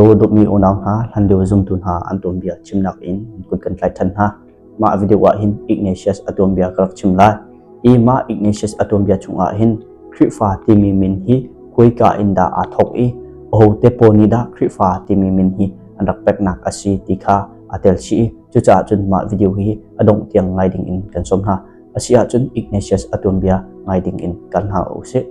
Hello dawtmi unau hna, hlanlio zumtu hna an tuanbia chimnak in kut kan tlaih ṭhan hna. Mah video ah hin Ignatius a tuanbia ka rak chim lai. I mah Ignatius a tuanbia chungah hin Khrihfa timi min hi kuika in dah aa thawk i ahote pawl nih dah Khrihfa timi min hi an rak peknak a si ti kha aa tel chih i cucaah cun mah video hi a dongh tiang ngai ding in kan sawm hna. A si ahcun Ignatius a tuanbia ngai ding in kal hna u sih.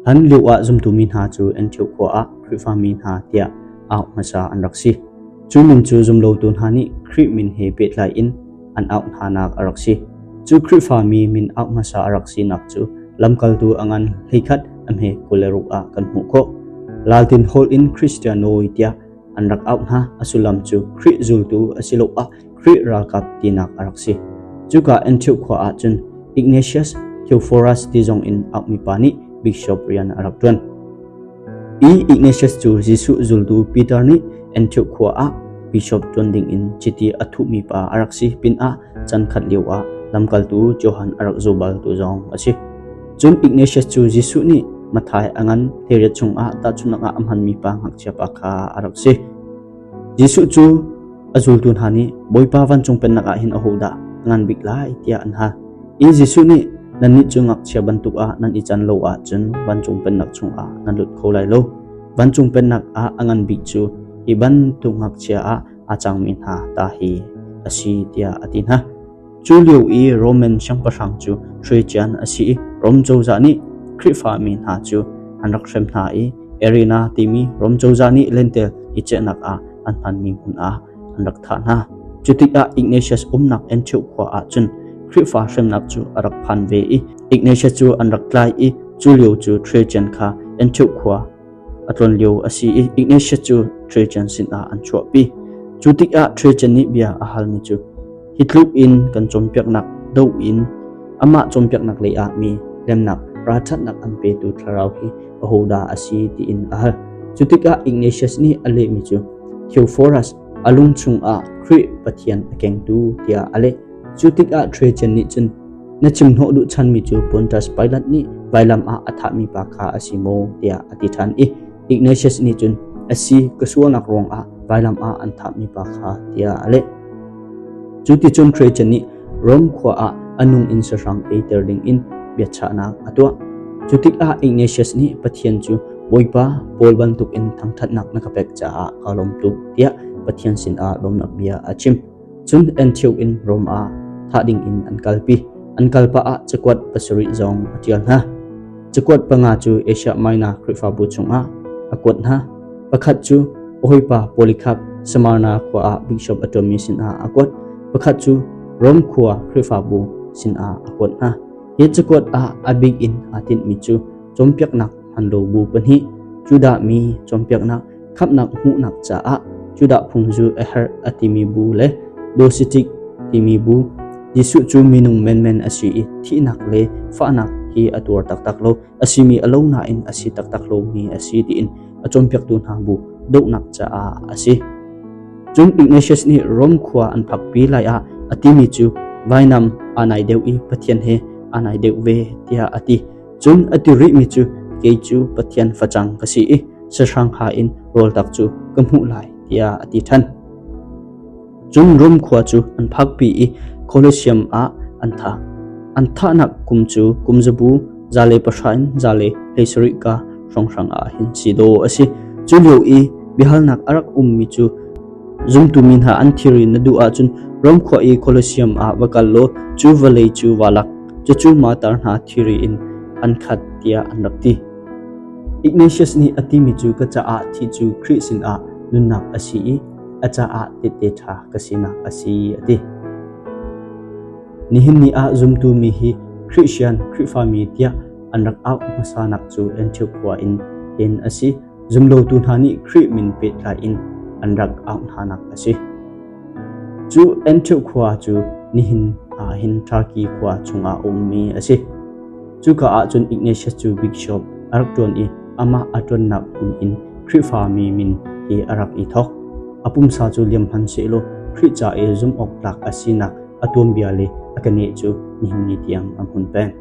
Hlan lio ah zumtu mi hna cu Antioch khua ah Khrihfa mi hna tiah auh hmasa an rak si. Cu min cu zumlotu hna nih Khrih min he pehtlai in an auh hnanak a rak si. Cu Khrihfa mi min auh hmasa a rak sinak cu lamkaltu a ngan 11 a hme 26 ah kan hmuh khawh. Laltin holh in Christianoi tiah an rak auh hna. A sullam cu Khrih zultu asiloah Khrih ralkap tinak a rak si. Cuka Antioch khua ah cun Ignatius Theophorus ti zong in auhmi pa nih bishop rian a rak ṭuan. I Ignatius cu Jesuh zultu Peter nih Antioch khua ah bishop ṭuan dingin chiti a thuhmi pa a rak si pinah cankhat lio ah lamkaltu Johan a rak zul baltu zong a si. Cun Ignatius cu Jesuh nih Matthai a ngan 18 chungah tahchunhnak ah a hmanmi pa ngakchia pa kha a rak si. Jesuh cu a zultu hna nih Bawipa vancung pennak ah hin ahodah a ngan bik lai tiah an hal. I Jesuh nih nannih cu ngakchia bantuk ah nan i can lo ahcun vancung pennak chungah nan lut kho lai lo. Vancung pennak ah a ngan bik cu hi bantuk ngakchia ah aa cangmi hna ta hi a si tiah a ti hna. Cu lio i Roman siangpahrang cu Trajan a si i Rom cozah nih Khrihfa mi hna cu an rak hrem hna i Arena timi Rom cozah nih lentel i cehnak ah an hmanmi hmun ah an rak thah hna. Cu tikah Ignatius umnak Antioch khua ah cun Khrihfa hremnak cu a rak phan ve i Ignatius cu an rak tlai i cu lio cu Trajan kha Antioch khua a tlawn lio a si i Ignatius cu Trajan sinah an chuahpi. Cu tikah Trajan nih bia a halmi cu hi tluk in kan cawnpiaknak do in amah cawnpiaknak lei ah mi hlemnak ralṭhatnak an petu thlarau hi ahodah a si tiin a hal. Cu tikah Ignatius nih a lehmi cu Theophorus a lung chungah Khrih Pathian a kengtu tiah a leh. Cu tikah Trajan nih cun na chim hnawh duh chanmi cu Pontius Pilat nih vailam ah a thahmi pa kha a si maw tiah a ti ṭhan i Ignatius nih cun a si ka sualnak ruangah vailam ah an thahmi pa kha tiah a leh. Cu ti cun Trajan nih Rom khua ah a nung in sahrang eiter dingin biachahnak a tuah. Cu tikah Ignatius nih Pathian cu Bawipa Paul bantukin thangṭhatnak na ka pek caah kaa lawm tuk tiah Pathian sinah lawmnak bia a chim. Cun Antioch in Rom ah thah dingin an kalpi. An kalpah ah cakuat pasarih zong a ṭial hna. Cakuat panga cu Asia Minor Khrihfabu chungah a kuat hna. Pakhat cu a hawipa Polycarp Smyrna khua ah bishop a ṭuanmi sinah a kuat. Pakhat cu Rom khua Khrihfabu sinah a kuat hna. Hi cakuat ah a bik in aa tinhmi cu cawnpiaknak hmanlo bu pahnih, Judah mi cawnpiaknak khamhnak hmuhnak caah Judah phung zu a herh a timi bu le Docetic timi bu Jesuh cu minung menmen a si i thihnak le fahnak hi a tuar taktak lo a simi a lo nain a si taktak lomi a si tiin a cawnpiaktu hna bu dohnak caah a si. Cun Ignatius nih Rom khua an phakpi lai ah a timi cu vainam aa nai deuh i Pathian he aa nai deuh ve tiah a ti. Cun a ti rihmi cu kei cu Pathian facang ka si i sahrang ha in rawltak cu ka hmuh lai tiah a ti ṭhan. Cun Rom khua cu an phakpi i Colosseum ah an thah. An thahnak kum cu kum zabu 110 in 117 ka hrawnghrang ah hin si dawh a si. Cu lio i biahalnak a rak ummi cu zumtu mi hna an thiri na duh ahcun Rom khua i Colosseum ah va kal law cu vawlei cu vaa lak. Cucu martar hna thiri in an khat tiah an rak ti. Ignatius nih a timi cu ka caah thi cu Khrih sinah nunnak a si i a caah tehte ṭha ka sinak a si a ti. Nihin ni ah zumtu mi hi Khrihsian Khrihfami tiah an rak auh hmasanak cu Antioch khua in hin a si. Zumlotu hna nih Khrih min pehtlai in an rak auh hnanak a si. Cu Antioch khua cu nihin ah hin Turkey khua chungah a ummi a si. Cuka ah cun Ignatius cu bishop a rak ṭuan i amah a ṭuannak hmun in Khrihfami min hi a rak i thawk. A pumsa cu liam hmanh sehlaw Khrih ca i zumhawktlak a sinak a tuanbia le a keneh cu nihin ni tiang a hmun peng.